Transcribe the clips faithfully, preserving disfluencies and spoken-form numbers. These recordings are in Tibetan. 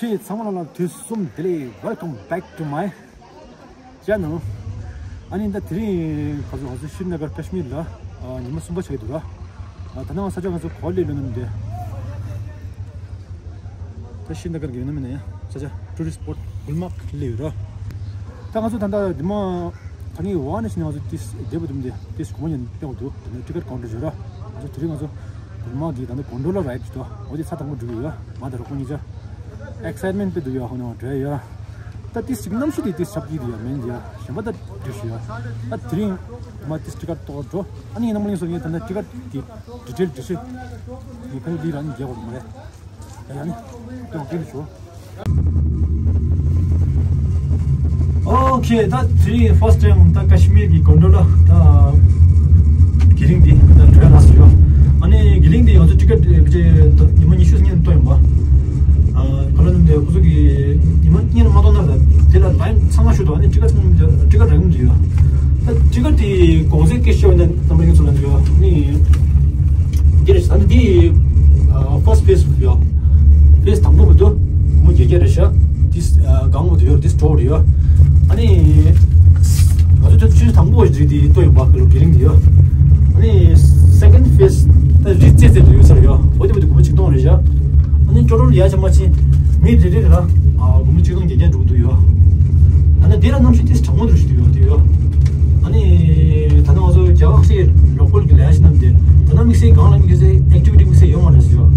ཁྱེད་ཚང་མ་ལ་དུས་གསུམ་བདེ་ལེགས། Welcome back to my channel. ཨ་ནི་ད་དེ་རིང་ཁ་སང་ང་ཚོ་ཤྲི་ནགར་ཀ་ཤི་མིར་ལ་ཨ་ཉི་མ་གསུམ་པ་ཆགས་ཀྱི་འདུག་ར། ཨ་ད་ནང་ས་ཆ་ང་ཚོ་གོ་ལེ་ལོ་ནམ་དེ། ད་ཤྲི་ནགར་གྱི་ནམ་ནས་ས་ཆ་ཊུ་རི་སི་སི་པོཊ་གུལ་མརག་སླེབས་ཡོད་ར། ད་ང་ཚོ་ད་ལྟ་འདི་མ་ད་ངས་ཝ་ནས་ཕྱིན་ནས་ང་ཚོ་ཏིས་བསྡད་པ་འདུག་མདེ་ཏིས་གོང་མ་ཡང་སྤྲད་པ་འདུག་དེ་ནས་ཊི་ཀེཊ་ཀའུན་ཊར་ཡོད་ར། ང་ཚོ་དེ་རིང་ང་ཚོ་གུལ་མརག་གི་ད་ནི་གོན་ཌོ་ལ་རའིཌ་འདུག་འོ་དེ་ཚ་དང་པོ་འགྲོ་གི་ཡོད། ང་དང་རོགས་པ་གཉིས་ཆ་ཨེག་སའིཊ་མེནཊ་དཔེ་འདུག་ཡ། ཧོ་ནོ་འདྲ་ཡ། ད་ཏིས་ཅིག་གནམ་གཤིས་དེ་ཏིས་ཆབ་ཀྱི་འདུག་ཡ། མེན་འདུག་ཡ། གཞན་པ་ད་འགྲིག་ཤི་ཡ། ད་དེ་རིང་མ་ཏིས་ཊི་ཀེཊ་ཏོག་འགྲོ། ཨ་ནི་ངས་རྣམ་པ་གཉིས་སོ་ངས་ད་ནི་ཊི་ཀེཊ་གི་ཌི་ཊེལ་འགྲེལ་བཤད་ངས་ཁ་ལོ་འདི་རང་ཉིད་རྒྱག་དགོས་མ་རེད། ཡ་ནི་ཏོག་ཏིལ་ཞོ། ཨོ་ཁེ། ད་དེ་རིང་ཕར་སི་ཊི་ཊེམ་ད་ཀ་ཤི་མིར་གྱི་གོན་ཌོ་ལ་ད་གི་ལིང་འདི་ད་འགྲོ་ཡ་ལ་སོ་ཡོ། ཨ་ནི་གི་ལིང་འདི་ང་ཚོ་ཊི་ཀེཊ་བི་ཅེ་ཉི་མ་ཉི་ཤུ་ཉིན་ཏོ་ཡིན་པ། ཨ་ག་ལ་ནི་འདི་ཁོ་ཚོ་གི་ཉི་མ་གཉིས་ལ་མ་གཏོང་ན་ད་དེ་ལ་ལའིན་ཚང་མ་ཞུ་དོ། ཨ་ནི་ཊི་ཀེཊ་ཚང་མ་ཊི་ཀེཊ་རག་གི་མི་འདུག་ཡོ། ད་ཊི་ཀེཊ་དེ་གོང་ཚད་སྐད་ཤོད་ན་རྣམ་པ་ཡིན་ཚོ་ལ་འདུག་ཡོ། ཨ་ནི་འདི་རེད། ཨ་ནི་འདི་ཕར་སི་ཊི་ཕེ་སི་ཡོད། ཕེ་སི་དང་པོ་གི་འདུག་མོ་བརྒྱད་བརྒྱ་རེད་ཤག་འདི་གང་མོ་དུ་ཡོད། འདི་སི་ཊོར་རེད་ཡོད། ཨ་ནི་ང་ཚོ་ཆུ་ཚོད་དང་པོ་ཞིག་འདི་ལྟོས་ཡོད་པ། གི་ལོ་གི་རིང་འདི་ཡོད། ཨ་ནི་སེ་ཀེན་ཌི་ཕེ་སི་ད་རི་རྩེ་རྩེ་དུ་ཡོད་ས་རེད་ཡོད། འོ་དེ་མོ་དུ་གོ་མ་ཆིག་སྟོང་རེད་ཤག་ཨ་ནི་ཅོ་རོ་ལ་ཡ་ཆ་མ་ཆི་མི་རེ་རེ་རེ་ལ་ཨ་གོ་མ་ཆིག་སྟོང་བརྒྱད་བརྒྱ་འགྲོ་གི་འདུག་ཡོད། ཨ་ནི་འདི་ལ་གནམ་གཤིས་དེ་གྲང་མོ་འདུག་ཞིག་འདུག་ཡོད། འདི་ཡོད། ཨ་ནི་ད་ནང་ང་ཚོ་རྒྱ་གར་སའི་ལོ་ཀལ་གི་ལས་ཤིག་རྣམས་དེ་ད་ནང་དམིགས་བསལ་གང་ལ་དམིགས་བསལ་ཨེག་ཊི་བི་ཊི་དམིགས་བསལ་ཡོད་མ་རེད་ཟེར་ཡོད།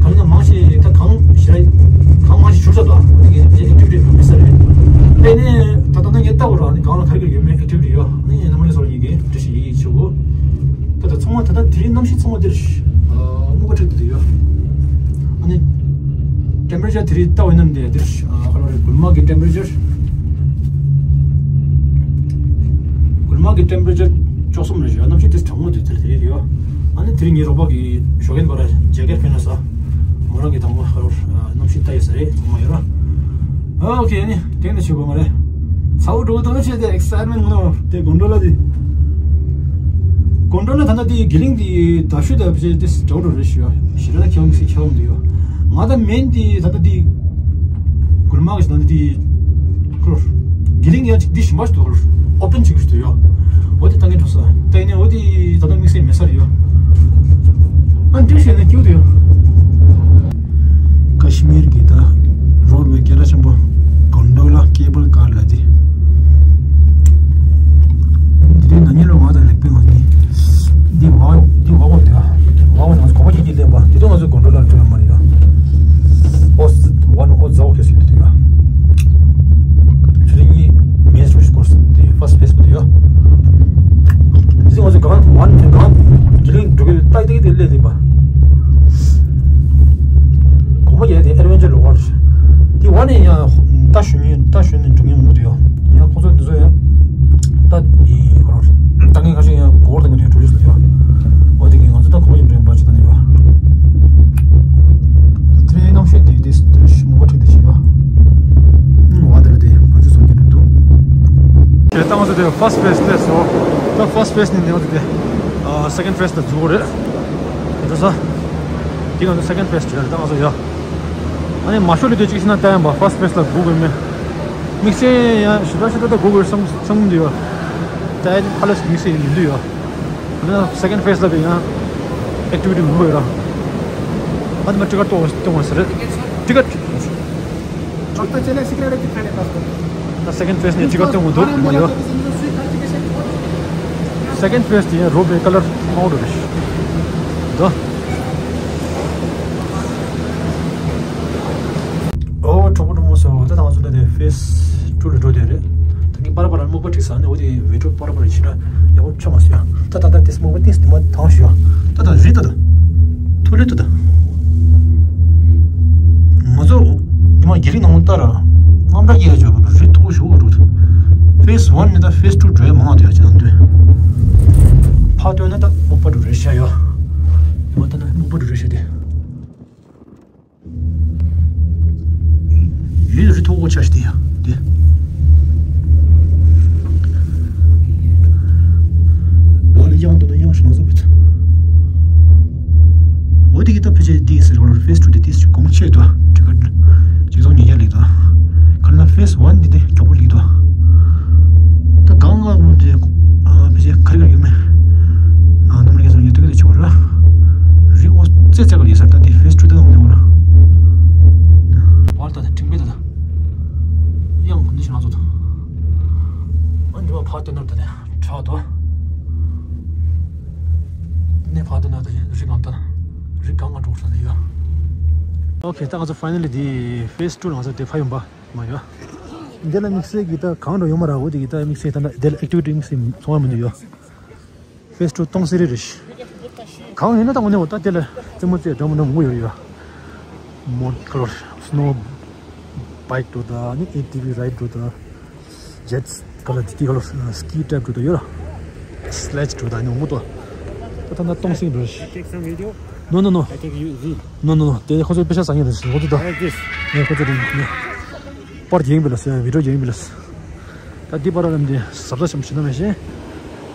གང་ལ་མང་ཞིག་ད་གང་ཞིག་རེད། གང་མང་ཞིག་བཞུར་ས་དང་དེ་གའི་ཨེག་ཊི་བི་ཊི་མེད་ས་རེད། དེ་ནས་ད་ད་ནང་ངས་ལྟ་བུ་ར་ནི་གང་ལ་ག་རེ་ག་རེ་ཡོད་མེད་ཨེག་ཊི་བི་ཊི་ཡོད། ཨ་ནི་རྣམ་པ་ལྷན་རྒྱས་ཚོ་ལ་ངས་འགྲེལ་བཤད་ཡི་གེ་བྱེད་དགོས། ད་ད་ཚང་མ་ད་ད་དེ་རིང་གནམ་གཤིས་ཚང་མ་འདིར་སྨུག་པ་འཁྲིགས་བསྡད་ཡོད། ཨ་ནི་ཊེམ་པེ་རེ་ཅར་དེ་རིང་ལྟ་བའི་ནམ་དེ་འདིར་ཨ་ག་རེ་རེད། གུལ་མརག་གི་ཊེམ་པེ་རེ་ཅར། གུལ་མརག་གི་ཊེམ་པེ་རེ་ཅར་བཅུ་གསུམ་རེད་ཤག་གནམ་གཤིས་དེ་གྲང་མོ་དེ་དེར་དེ་རེད་ཡོད། ཨ་ནི་དེ་རིང་ངའི་རོགས་པ་གི་ཞོགས་ཀས་ཕར་ཇེ་ཀེཊ་ཕུད་ན་ས། མོ་རང་གི་དང་པོ་ག་རེ་གནམ་གཤིས་ལྟ་ཡོད་ས་རེད། ཚང་མ་ཡོད་ར། ཨོ་ཁེ། ཨ་ནི་དེང་ནས་བྱེད་དགོས་མ་རེད། ཚ་བོ་འགྲོ་དང་བྱས་ཏེ་ཨེག་སའིཊ་མེནཊ་ངོ་ནོ་དེ་གོན་ཌོ་ལ་དེ། གོན་ཌོ་ལ་ད་ལྟ་དེ་གི་ལིང་དེ་ད་ཤུ་ད་བྱས་ཏེ་འགྲོ་འགྲོ་རེད་ཤག་ཞེ་དྲག་ཁྱེད་རང་ཚོས་ཁྱེད་རང་འདུག་ཡོད། ང་ད་མེན་དེ་ད་ལྟ་དེ་གུལ་མརག་གི་ད་ལྟ་དེ་ཁོ་གི་ལིང་ཡང་ཅིག་འདི་ཞིམ་པ་ཞིག་འདུག་ཨོ་པན་ཅིག་ཞིག་འདུག་ཡོད། འོ་དེ་ད་ངས་འགྲོ་ས་ད་ཡིན་ནའི་འོ་དེ་ད་ལྟ་དམིགས་བསལ་མེད་ས་རེད་ཡོད། ཨ་འདི་བྱས་ན་སྐྱིད་འདུག་ཡོད། ཀ་ཤི་མིར་གྱི་ད་རོ་ཌི་ཝེ་སྐད་གྲགས་ཆེན་པོ་གོན་ཌོ་ལ་ཀེ་བལ་ཀར་ལ་དེ། འདི་དེ་ན་ཉིན་ལོ་ང་དང་ལེགས་པའི་ངོ་ནི་འདི་བ་འདི་བ་བ་དེ་བ་བ་ནང་གོ་བ་ཡི་གེ་ལེན་པ་འདི་དུ་ང་ཚོ་གོན་ཌོ་ལ་ཐོན་མ་རེད་ཡ། ཨོ་ཝན་ཨོ་ཛའོ་ཁེ་སི་དེ་ཡ། ཆུ་ཚོད་གཉིས་མེད་སུ་སྐོར་དེ་ཕར་སི་ཊི་ཕེ་སི་པ་དེ་ཡ། འདི་ང་ཚོ་གང་ཝན་དེ་གང་གི་ལིང་འགྲོ་གི་ཏག་ཏག་དེ་ལས་དེ་པ། གོམ་པ་རྒྱག་དེ་ཨེ་ཌི་ཝེན་ཅར་ལོ་ཝར། དེ་བ་ནས་ཡང་ལྟ་ཞུ་ཉིན་ལྟ་ཞུ་ནས་འགྲོ་ཉིན་མུ་དུ་ཡོད། ཡང་ཁོ་ཚོ་འདི་ཚོ་ཡང་ལྟ་ཡིན་ཁོ་རང་ལྟ་མཁན་ཁ་ཤས་ཡང་སྒོར་དང་གི་འགྲོ་ལུགས་ལ་ཡོད། འོ་དེ་གི་ང་ཚོ་ལྟ་གོམ་པ་ཡིན་འདྲ་ཡིན་པ་ཅི་ད་ནས་ཡོད། དེ་རིང་གནམ་གཤིས་འདི་དེ་མུ་པ་འཁྲིགས་དེ་བྱས་ཡོད། ཨུམ་བ་དེ་ལ་དེ་ཕ་ཆུ་སོང་གི་འགྲོ་འདུག་དེ་ལྟ་ང་ཚོ་དེ་ཕར་སི་ཊི་ཕེ་སི་སླེབས་སོང་། ད་ཕར་སི་ཊི་ཕེ་སི་ནས་ནས་ང་ཚོ་དེ་སེ་ཀེན་ཌི་ཕེ་སི་ལ་འཛུལ་དགོས་རེད། འགྲོ་ས། དེ་ང་ཚོ་སེ་ཀེན་ཌི་ཕེ་སི་བྱས་རེད་ད་ང་ཚོ་ཡ། ཨ་ནི་མ་ཤོར་ལི་དེ་གཅིག་ཤི་ན་ལྟ་ཡང་བ་ཕར་སི་ཊི་ཕེ་སི་ལ་སྒུག་དགོས་མེད། དམིགས་བསལ་ཡང་ཞེ་དྲག་ཞེ་དྲག་ད་སྒུག་དགོས་བསམ་བསམ་གི་འདུག་ཡ། ད་ཨ་ནི་ཕར་ལ་དམིགས་བསལ་ཡིན་འདུག་ཡ། ཨ་ནི་སེ་ཀེན་ཌི་ཕེ་སི་ལ་གི་ཡང་ཨེག་ཊི་བི་ཊི་མང་པོ་ཡོད་ར། ཨ་ནི་མ་ཊི་ཀེཊ་གཏོང་གཏོང་བ་ཟེར་རེད། ཊི་ཀེཊ། ད་སེ་ཀེན་ཌི་ཕེ་སི་ནས་ཊི་ཀེཊ་སྟོན་དགོས་འདུག་མ་ཡོད། སེ་ཀེན་ཌི་ཕེ་སི་དེ་ཡང་རོ་པའི་ཀ་ལར་དམར་པོ་རེད། འདུག་ཨོ་གྲོགས་པོ་གྲོགས་མོ་ཚོ། ད་ང་ཚོ་ད་དེ་ཕེ་སི་ཊུ་ལ་འགྲོ་བསྡད་རེད། ད་གིན་པར་པར་སྨུག་པ་འཁྲིགས་ས་ནས་འོ་དེ་བི་ཌི་ཡོ་པར་པར་ཕྱིན་ན་ཡག་པོ་ཆགས་མ་སོང་ཡ། ད་ད་ད་དེ་སྨུག་པ་ཏིས་དེ་མ་ཐང་ཞུ་ཡ། ད་ད་རི་ད་ད། ཐུ་ལི་ད་ད། ང་ཚོ་ཉི་མ་རྒྱ་རིགས་ནང་ལྟ་ར། དངངས་སྐྲག་སྐྱེ་ཡ་བྱོས་པ་རི་མཐོ་པོ་ཞུ་བ་འགྲོ་ཐུབ། ཕེ་སི་ཝན་ནས་ད་ཕེ་སི་ཊུ་འགྲོ་ཡ་མང་བ་དེ་ཡ་ཅི་ལ་འདོད། ཕ་སྟོན་ན་ད་སྨུག་པ་འགྲོ་རེད་ཤ་ཡ། ཉི་མ་ལྟ་ན་སྨུག་པ་འགྲོ་རེད་ཤ་དེ། ཡུལ་རི་མཐོ་པོ་ཆ་ཞིག་དེ་ཡ་དེ། འོ་ལ་གཡང་དུ་ན་གཡང་ཞིག་ང་ཚོ་བུད། འོ་དེ་གི་ད་ཕལ་ཆེར་དེ་ཟེར་བ་ལ་ཕེ་སི་ཊུ་དེ་དེ་ཞིག་གོང་ཆེ་དོ་ཁྲི་ཀ་ཅིག་ཐོག་ཉིས་ Phase one འདི་དེ་མགྱོགས་པོ་སླེབས་འདུག་ད་གང་ག་འདི་ཨ་ཕལ་ཆེར་ག་རེ་ག་རེ་ཡོད་མེད། ཨ་ནམ་རྒྱུན་ཚོ་ཡོད་དུས་ཀྱི་ཆུ་བར་རི་ཨོ་ཙེ་ཙེ་ག་ལ་ཡོད་ས། ད་འདི་phase two ད་འདི་བར་ད་ད་ཁྲིམས་དཔེ་ད་ད་ཡང་འདི་ཞིག་ང་ཚོ་ད་ཨ་འདི་བ་ཕ་དེ་ནོར་ད་ནས་ཁྲག་ཏོ། ནས་ཕ་དེ་ནོར་ད་རི་གང་ད་རི་གང་ང་འགྲོ་ས་ནས་ཡོད། Okay, ད་ང་ཚོ་finally འདི་phase two ལ་ང་ཚོ་དེ་ཕ་ཡོང་པ། མ་ཡོད། འདི་ལ་དམིགས་བསལ་གྱི་ད་གང་འགྲོ་ཡོད་མ་ར་འོ་དེ་གི་ད་དམིགས་བསལ་ད་ལྟ་འདི་ལ་activity དམིགས་བསལ་ཚོང་བ་མི་འདུག་ཡོད། Phase two གཏོང་སྲིད་རེད་རེད། གང་ཡིན་ན་ད་དངོས་གནས་འོ་ད་དེ་ལ་རྩེད་མོ་རྩེ་འགྲོ་མི་འགྲོ་མང་པོ་ཡོད་རེད་ཡོད། མོ་ཁ་ལོར་snow bike འགྲོ་ད་ནི་A T V ride འགྲོ་ད། Jets ག་ལ་དེ་ག་ལ་ski type འགྲོ་ད་ཡོད་ར། Sledge འགྲོ་ད་ནི་མོ་ཏོ། ད་ད་ན་གཏོང་སྲིད་འགྲོ་རེད། Take some video. No, no, no. I think you see. No, no, no. དེ་ཁོ་ཚོའི་པེ་ཤ་ཟ་ངེས་རེད་ཁོ་ཚོ་ད། Like this. ནས་ཁོ་ཚོ་དེ་ནི། པར་རྒྱག་གིན་པ་ལ་སེ་བི་ཌིའོ་རྒྱག་གིན་པ་ལ་སེ། ད་འདི་པར་རམ་འདི་ཟབ་ས་ཤམ་ཞིག་ན་མེད་ཤེ།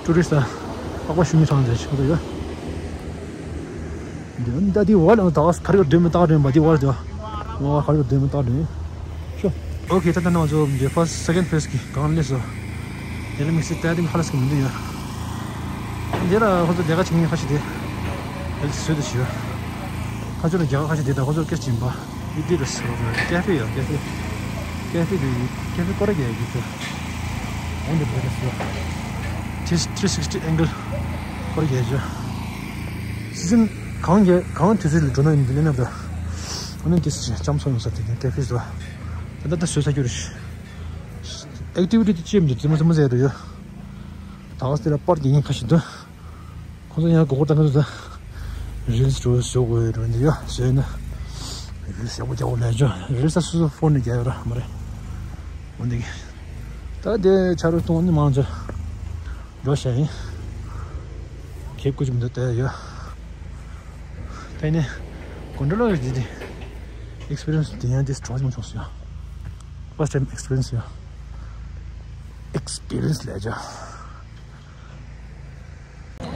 ཊུ་རི་སི་ད་པགས་པ་ཞུ་མི་ཚང་འདྲ་ཞིག་ཁོ་ཚོ་ཡོད། འདི་ད་འདི་བར་ལ་ད་ག་ས་ག་རེ་ག་སྡོད་མི་ད་སྡོད་མ་འདི་བར་དེ་བ་ག་རེ་ག་སྡོད་མི་ད་སྡོད་ཤོ། Okay, ད་ད་ནང་ཚོ་འདི་first second phase གི་གང་ལས་སོ། དེ་ལ་དམིགས་བསལ་ད་དེ་ཧ་ལས་ཀྱི་མི་འདུག་ཡ། འདི་ལ་ཁོ་ཚོ་ལས་ཀ་བྱེད་མཁན་ཁ་ཤས་དེ། ཨེལ་སུད་དུ་བྱོས། ཁ་ཚོ་ལ་རྒྱ་གར་ཁ་ཤས་དེ་དང་ཁོ་ཚོར་སྐད་ཆ་བྱིན་པ། འདི་འདི་རེད་ཟེར་བ་ཀེ་ཧྥེ་ཡོད་ཀེ་ཧྥེ། ཀེ་ཧྥེ་དེ་ཀེ་ཧྥེ་སྐོར་ར་རྒྱག་ཡོད་ཀེ་ཧྥེ། འོན་ཏེ་འདི་རེད་ཟེར་བ། ཐི་ཐི་རི་སིག་སི་ཊི་ཨེང་གལ་སྐོར་ར་རྒྱག་ཡོད། སི་ཛན་གང་རྒྱག་གང་དུས་ཚོད་ལ་འགྲོ་ན་ཡིན་འདི་ལས་ན་འདི། འོ་ན་འདི་སི་ལྕམ་སོང་ཡོང་ས་དེ་ཀེ་ཧྥེ་ཟེར་བ། ད་ལྟ་ད་བཟོས་ཚར་རྒྱུ་རེད། ཨེག་ཊི་བི་ཊི་དེ་ཅི་ཡིན་འདུག་རྩེད་མོ་རྩེད་མོ་རྩེ་ཡ་འགྲོ་ཡོད། ད་ག་སེ་ལ་པར་རྒྱག་མཁན་ཁ་ཤས་འདུག་ཁོང་ཚོ་ཡང་སྒོར་སྒོར་བཏང་གི་འདུག་ད། རིལ་སི་འགྲོ་བཟོ་དགོས་རེད་འདི་ཡ་བཟོས་ན། རིལ་སི་ཡག་པོ་རྒྱག་དགོས་ལས་ཆོག་རིལ་སི་ད་སོ་སོ་ཕོན་ནས་རྒྱག་ཡོད་ར་མ་རེད། འོ་འདི་གི། ད་དེ་ཆ་རུ་གཏོང་ནི་མང་ཆེ། འགྲོ་བྱ་ཡིན། ཁེབ་ཀུ་ཅི་མི་འདུག་དེ་ཡོད། ད་ནི། གོན་ཌོ་ལ་ཡོད་འདི་དེ། ཨེག་སི་པི་རི་ཡན་སི་དེ་ཡང་དེ་གྲོགས་མ་བྱུང་སོང་ཡ། First time experience ཡ། Experience ལས་ཆ།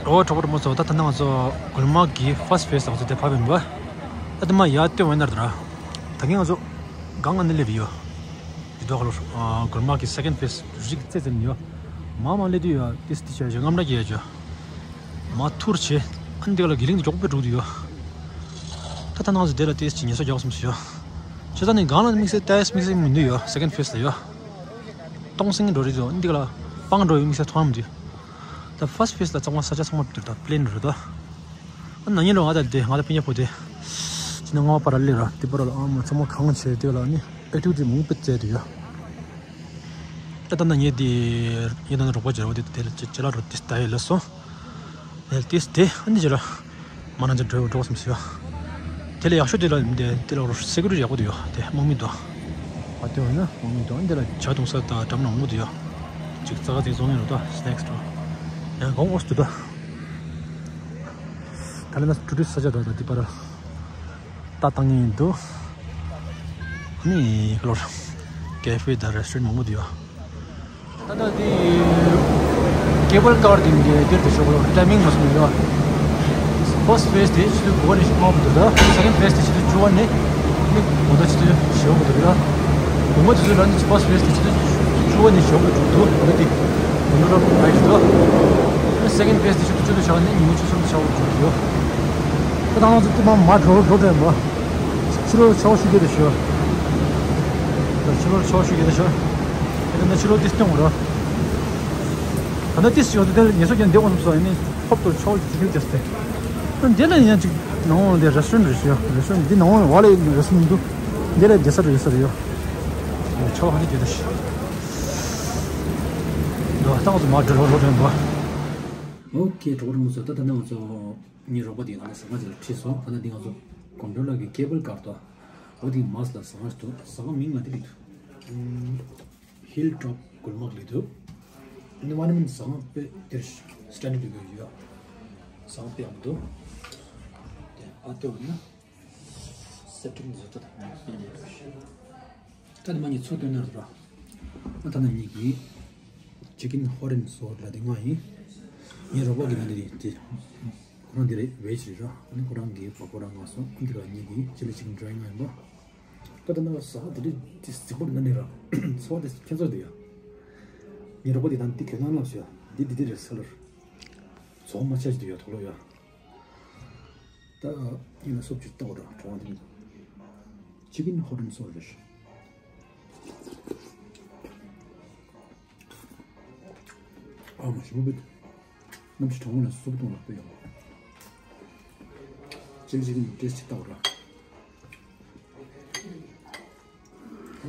ཨོ་གྲོགས་པོ་རི་མོ་ཚོ་ད་ད་ནང་ཚོ་གུལ་མག་གི་first phase ང་ཚོ་དེ་ཕབ་ཡིན་པ། ད་དེ་མ་ཡར་སྟོན་འོང་ན་ར། ད་གིན་ང་ཚོ་གང་ང་ནི་སླེབས་ཡོད། དེ་དོ་ཁ་ལོ་གུལ་མག་གི་second phase རིག་རྩེ་རྩེ་ནི་ཡོད། མ་མ་སླེབས་དུས་ཡོད་དེ་སི་དེ་ཆ་ཡོད་རྔམ་ར་གྱི་ཡོད་ཅོ། མ་ཐུར་ཆེ། ཨ་ནི་དེ་ག་ལ་གི་ལིང་དེ་མགྱོགས་པོ་འགྲོ་གི་ཡོད། ད་ད་ནང་ཚོ་དེ་ལ་དེ་སི་ཉེས་གསོག་རྒྱག་སོང་ཟེར་ཡོད། ཆ་ཚང་ནི་གང་ལ་དམིགས་བསལ་ཏའི་དམིགས་བསལ་མི་འདུག་ཡོད་second phase ལ་ཡོད། གཏོང་སེང་འགྲོ་རེད་དོ་འདི་ག་ལ་སྤང་འགྲོ་ཡོད་དམིགས་བསལ་མཐོང་མི་འདུག་ད་first phase ལ་ཚང་མ་ས་ཆ་ཚང་མ་འདུག་ད་པི་ལེན་རེད་དོ། ཨ་ན་ཉིན་རོ་ང་ད་དེ་ང་ད་པི་ཉ་ཕོ་དེ། ཅི་ན་ང་པ་ར་ལེ་ར་དེ་པ་ར་ལ་ཨ་མ་ཚང་མ་གང་བྱས་དེ་ལ་ནི་ཨེག་ཊི་བི་ཊི་མང་པོ་བཙལ་དུ་ཡོད། ད་ད་ན་ཉེ་དེ་ཉེ་ད་ན་རོགས་པ་བྱས་རོགས་དེ་དེ་ལ་ཅི་ཅི་ལ་རོ་དེ་ལྟ་ཡེ་ལ་སོང་། ཨེལ་ཏིས་དེ་ཨ་ནི་ཅི་ལ། མ་ན་ཅི་འགྲོ་འགྲོ་སམ་སི་ཡ། དེ་ལ་ཡག་ཤོས་དེ་ལ་དེ་དེ་ལ་རོ་སེ་ཀུ་རི་ཊི་ཡག་པོ་དེ་ཡོད་དེ་དམག་མི་དོ། ཨ་དེ་བ་ན་དམག་མི་དོ་ཨ་དེ་ལ་ཇ་འཐུང་ས་དང་འགྲམ་ན་འོང་གི་དེ་ཡོད། ཅིག་ཙག་ཙིག་བཙོང་ཡོད་རོ་ད་སི་ནེག་སི་དོ། ཡང་གོང་འོས་དེ་དོ། ད་ལ་ན་ཊུ་རི་སི་ས་ཆ་དོ་ད་དེ་པར། ལྟ་བཏང་ངེས་འདུག་ནི་ལོར་ཀེ་ཧྥེ་དང་རེ་སི་ཊོ་རན་མང་པོ་འདུག་ཡོད། ད་ལྟ་དེ་ཀེ་བལ་ཀར་དེ་འདི་འདིར་དུ་ཤོག་ལོར་ཊའི་མིང་མ་སོང་ཡོད། ཕར་སི་ཕེ་སི་དེ་ཆུ་ཚོད་དགུ་པ་ནས་ཤོག་མང་པོ་འདུག་ད་སེ་ཀེན་ཌི་ཕེ་སི་དེ་ཆུ་ཚོད་བཅུ་པ་ནས་ནི་དགོང་དག་ཆུ་ཚོད་བཞི་པ་འདུག་ད། དགོང་དག་ཆུ་ཚོད་ལ་ནི་ཕར་སི་ཕེ་སི་དེ་ཆུ་ཚོད་བཅུ་པ་ནས་ཤོག་འགྲོ་འདུག་ད་དེ་དགོང་དག་ལ་ལ་ཡི་འདུག་སེ་ཀེན་ཌི་ཕེ་སི་དེ་ཆུ་ཚོད་བཅུ་དུ་ཤོག་ནས་ཉིན་མོ་ཆུ་ཚོད་གསུམ་དུ་ཤོག་འགྲོ་འདུག་ད་ང་ཚོ་དེ་མ་མ་འགྲོ་འགྲོ་དྲན་པ། ཕྱི་ལོགས་ཆར་པ་ཤུགས་རྒྱག་དེ་ཤོར། ཕྱི་ལོགས་ཆར་པ་ཤུགས་རྒྱག་དེ་ཤོར། ད་ནི་ཕྱི་ལོགས་ཏིས་སྟོན་འོང་ར། ད་ནི་ཏིས་ཡོང་དུས་དེ་ངལ་གསོ་རྒྱག་འདེགས་འོང་སོང་ཡིན་ནི་ཧོབ་ཏུ་ཆར་པ་ཅིག་ཅིག་རྒྱག་སྟེ། ད་འདི་ལ་ཡིན་ཡང་ཅིག་ནང་འོང་དེ་རེ་སི་ཊོ་རན་རེད་ཤོར་རེ་སི་ཊོ་རན་འདི་ནང་འོང་བ་ལ་ཡིན་རེ་སི་ཊོ་རན་འདུག་འདི་ལ་རྒྱལ་ས་རེད་ཡོད་ས་རེད་ཡོད། ཆར་པ་ཧ་ཅང་རྒྱག་དེ་ཤོར། འདུག་ད་ང་ཚོ་མ་འགྲོ་རོགས་རོགས་དྲན་པ། ཨོ་ཁེ་གྲོགས་རོགས་ཚོ་ད་ད་ནི་ང་ཚོ། ངའི་རོགས་པ་དེས་ང་ལ་ཟ་ཁང་ཅིག་ལ་ཁྲིད་སོང་། ད་ལྟ་འདི་ང་ཚོ་གོན་ཌོ་ལ་གི་ཀེ་བལ་ཀར་དང་། འོ་དེ་མ་སི་ལ་ཟ་ཁང་ཞིག་འདུག་ཟ་ཁང་མིང་ལ་དེ་རིགས་འདུག་ཧིལ་ཊོབ་གུལ་མག་ལབ་འདུག་ཨ་ནི་ཝན་མིན་ཟ་ཁང་དཔེ་དེར་སི་ཊན་ཌར་དུ་ཡོད། ཟ་ཁང་དཔེ་ཡག་པོ་འདུག་དེ་ཨ་ལྟོས་འོ་ན། སེ་ཊིང་བཟོ་ལྟ་དང་། ད་ནི་མ་ཉིད་ཚུགས་སྟོན་ན་ར། ཨ་ད་ནི་ཉིད་ཀྱི་ཅི་ཀིན་ཧོ་རེན་སོ་ལ་དེ་ང་ཡིན། ངའི་རོགས་པ་གི་ན་དེ་དེ། ཁོ་རང་དེ་རེད་ཝེ་ཇི་རེད་ར། ཨ་ནི་ཁོ་རང་གི་པ་ཁོ་རང་ང་སོང་། ཨ་ནི་དེ་ག་ཉིད་ཀྱི་ཅི་ལི་ཅི་ཀིན་ཌ་རའི་ང་ཡིན་པ། ད་ད་ན་ཟ་བ་དེ་འདྲ་དེ་གཟིགས་པོ་མིན་ན་ནི་ར། ཚོ་བ་དེ་ཁྱེད་ཚོ་དེ་ཡ། ངའི་རོགས་པ་དེ་དང་དེ་གྱོད་ནང་ལབ་སོ་ཡ། འདི་འདི་འདི་རེད་ས་ལར། ཚོ་མ་ཆ་ཞིག་དུ་ཡ་ཐོག་ལོ་ཡ། ད་ཡིན་ན་སོབ་ཅིག་ལྟ་བ་ར་གྲོང་བ་དེ་མི་འདུག་ཅི་གིན་ཧོ་རིན་སོ་རེད། ཨ་མ་ཞིམ་པོ་བུད། གནམ་གཤིས་གྲང་མོ་ནས་སོབ་གཏོང་ལ་སྤོས་ཡོང་། ཅིལ་ཅིག་ནི་ཏེས་ཅིག་ལྟ་བ་ར།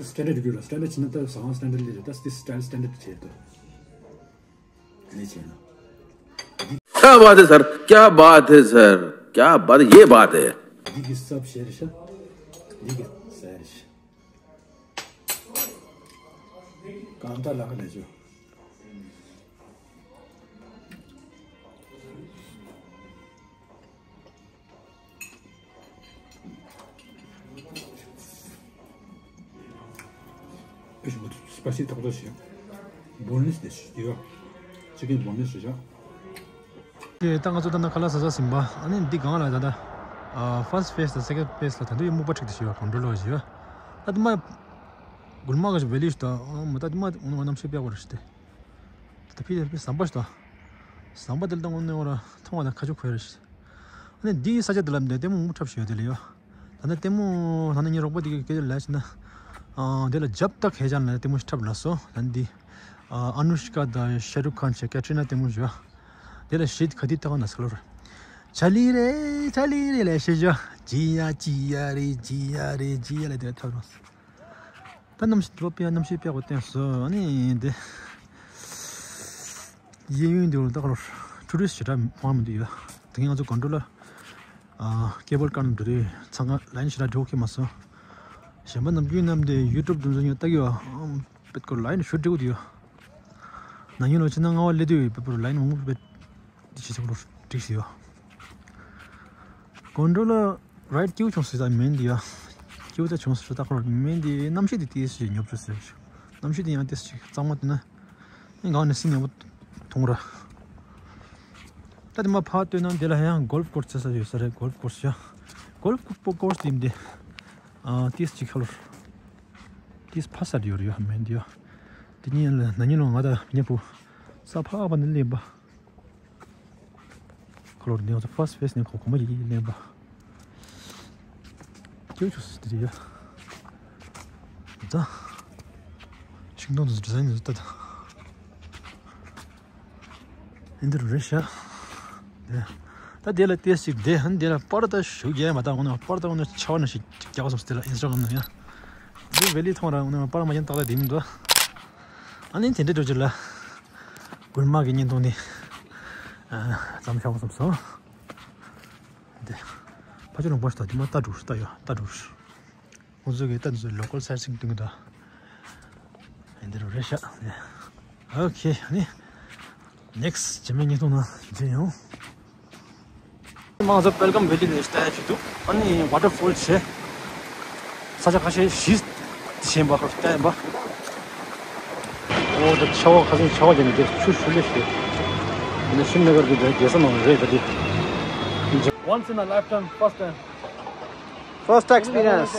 Standard view ར། Standard ཆེ་ན་ད་ཟ་ཁང་standard ལས་རེད། ད་སི་style standard བྱས་ཏོ། ལས་བྱས་ན། क्या बात है सर, क्या बात है सर, क्या बात, ये बात है। འདི་གི་སབ་བྱས་རེད་ཤག་འདི་གི་ཟས་རེད་ཤག་གང་ལྟར་ལག་ཁ་ལས་བྱོས། Spicy ཏག་ཏག་ཞིག boneless dish ཡོད། chicken boneless རེད་ཤག་དེ་ད་ང་ཚོ་ད་ནང་ཁ་ལག་ཟ་ས་ཟིན་པ། ཨ་ནི་འདི་སྒང་ལ་ད་ལྟ་ཨ་first phase དང་second phase ལ་ད་དུང་ཡང་སྨུག་པ་འཁྲིགས་ཏེ་ཞིག་ཡོད། control ལོག་ཞིག་ཡོད། ད་དུ་མ་གུར་མ་ག་ཞིག་value ཞིག་ད་མ་ད་དུ་མ་འོ་ན་ང་གནམ་གཤིས་དཔེ་གོ་ར་ཞིག་སྟེ། ད་ཕི་ཕི་ཟམ་པ་ཞིག་ད། ཟམ་པ་དེ་ལ་ད་འོ་ན་འོ་ར་མཐོང་བ་ད་ཁ་ཆུ་ཁོལ་ར་ཞིག་ཨ་ནི་འདི་ས་ཆ་དེ་ལ་འདི་ལྟད་མོ་སྨུག་འཁྲབ་ཞིག་ཡོད་དེ་ལ་ཡོད། ད་ནི་ལྟད་མོ་ད་ནི་ངའི་རོགས་པ་དེ་གི་སྐད་ཆ་ལ་ཕྱིན་ན། ཨ་དེ་ལ་ཇབ་ཏག་ཧེ་ཅང་ལ་ལྟད་མོ་ཞིག་འཁྲབ་ལ་སོ། ད་ནི་འདི་ཨ་ཨ་ནུ་ཤི་ཀ་དང་ཤ་རུ་ཁན་ཆེ་ཀེ་ཏྲི་ན་ལྟད་མོ་ཞིག་དེ་ལ་ཤིད་ག་དི་ཏག་ན་སལ་བར། ཆ་ལི་རེ་ཆ་ལི་རེ་ལ་ཤི་ཞོ། ཇི་ཡ་ཇི་ཡ་རེ་ཇི་ཡ་རེ་ཇི་ཡ་ལ་དེ་ལ་འཁྲབ་རོགས། ད་གནམ་གཤིས་དེ་བ་དཔེ་གནམ་གཤིས་དཔེ་གོ་བསྟན་སོ། ཨ་ནི་འདི། གཡས་གཡོན་དུ་ད་ག་ལོར་ཊུ་རི་སི་ཊི་ཞེ་དྲག་མང་མི་འདུག་ཡོད། དེ་ངས་ང་ཚོ་གོན་ཌོ་ལ་ཨ་ཀེ་བལ་ཀར་ནང་འགྲོ་དུས་ཚང་ཁ་ལའིན་ཞེ་དྲག་འགྲོ་གི་མ་སོང་། གཞན་པ་ནམ་རྒྱུན་ནམ་དེ་ཡུ་ཊུབ་དུ་ཚོ་ཉོ་ལྟ་གི་ཡོད། ཨམ་པེད་ཀོ་ལའིན་ཤུ་འགྲིག་གི་ཡོད། ན་ཉིན་ལོ་ཕྱི་ན་ལྔ་བ་སླེབས་དུས་པེ་པོར་ལའིན་མང་པོ་པེད་དེ་ཞེ་དྲག་ལོ་འགྲིག་ཞིག་ཡོད། གོན་ཌོ་ལ་རའིཌ་སྐྱིད་པོ་བྱུང་སོང་ད་མིན་འདི་ཡ། སྐྱིད་པོ་ད་བྱུང་སོང་ད་ཁོ་མིན་འདི་གནམ་གཤིས་འདི་ཏིས་ཞིག་ཉོབ་ཚོད་ཟེར། གནམ་གཤིས་འདི་ཡང་ཏིས་ཞིག་གཙང་མ་འདུག་ན། ཨེ་ང་ནི་སི་ཉམས་པོ་མཐོང་ར། ད་དེ་མ་ཕར་ལྟོས་ན་འདི་ལ་ཡང་གོལ་ཕ་ཀོར་སི་ཟེར་ས་ཡོད་ས་རེད། གོལ་ཕ་ཀོར་སི་ཡ། གོལ་ཕ་ཀོར་སི་འདི་འདི། ཨ་ཏིས་ཅིག་ཁ་ལོར། ཏིས་ཕ་སར་ཡོད་རེད་ཡ་མེད་འདི་ཡ། དེ་གཉིས་ལ་ན་ཉིན་ལོ་ང་ད་མཉེས་པོ། ས་ཕག་པ་འདི་ལེན་པ། ཁ་ལོར་འདི་ང་ཚོ་ཕར་སི་ཕེ་སི་ནས་གོ་གོ་མ་ཡི་ཡི་ལེན་པ། སྐྱོ་ཆུ་སི་དེ་རེད་ཡ། ད། ཤིང་སྡོང་དུ་ཌི་ཛ་ཡིན་དུ་ལྟ་ད། ཨིན་དུ་རེད་ཤག་དེ། ད་དེ་ལ་ཏེ་ཞིག་དེ་ཧན་དེ་ལ་པར་ད་ཞུ་རྒྱལ་མ་ད་འོ་ན་པར་ད་འོ་ན་ཆ་བ་ན་ཞིག་རྒྱག་སོང་དེ་ལ་ཨིན་སི་ཊ་གྷ་རམ་ན་ཡ། དེ་ཝེ་ལི་ཐོང་ར་འོ་ན་པར་མ་ཡིན་ཏག་ཏག་དེ་མི་འདུག་ཨ་ནི་དེ་འདྲ་འགྲོ་རྒྱུ་ལ། གུར་མ་གི་བརྙན་ཐུང་དེ། ཙམ་ཤོག་སོང་སོང་། དེ། ཕ་ཆུ་ལུང་པ་ཞིག་ད་དེ་མ་ལྟ་འགྲོ་ལྟ་ཡོད་ལྟ་འགྲོ། ཁོང་ཚོ་གི་ལྟ་འདི་ཚོ་ལོ་ཀལ་སའི་ཊིང་སྟོན་གི་འདུག་ཨེ་འདི་རུ་རེད་ཤག་ཨོ་ཁེ་ཨ་ནི་ནེག་སི་ཊི་རྗེས་མའི་བརྙན་ཐུང་ནང་མཇལ་ཡོང་། མང་ཚོ་ཝེལ་ཀམ་ཝེ་ལི་ནས་ལྟ་ཡ་ཅིག་འདུག་ཨ་ནི་ཝ་ཊར་ཕོལ་བྱས། ས་ཆ་ཁ་ཤས་བཞི་བྱས་པ་ཧོར་ལྟ་ཡིན་པ། འོ་ད་ཆར་པ་ཁ་སང་ཆར་པ་བརྒྱབ་ནས་དེ་ཆུ་ཤུགས་ལེ་ཤོད། འདི་ནི་ཤྲི་ནེ་གར་གྱི་རྒྱལ་ས་ནང་རེད་ད་དེ། Once in a lifetime, first time. First experience.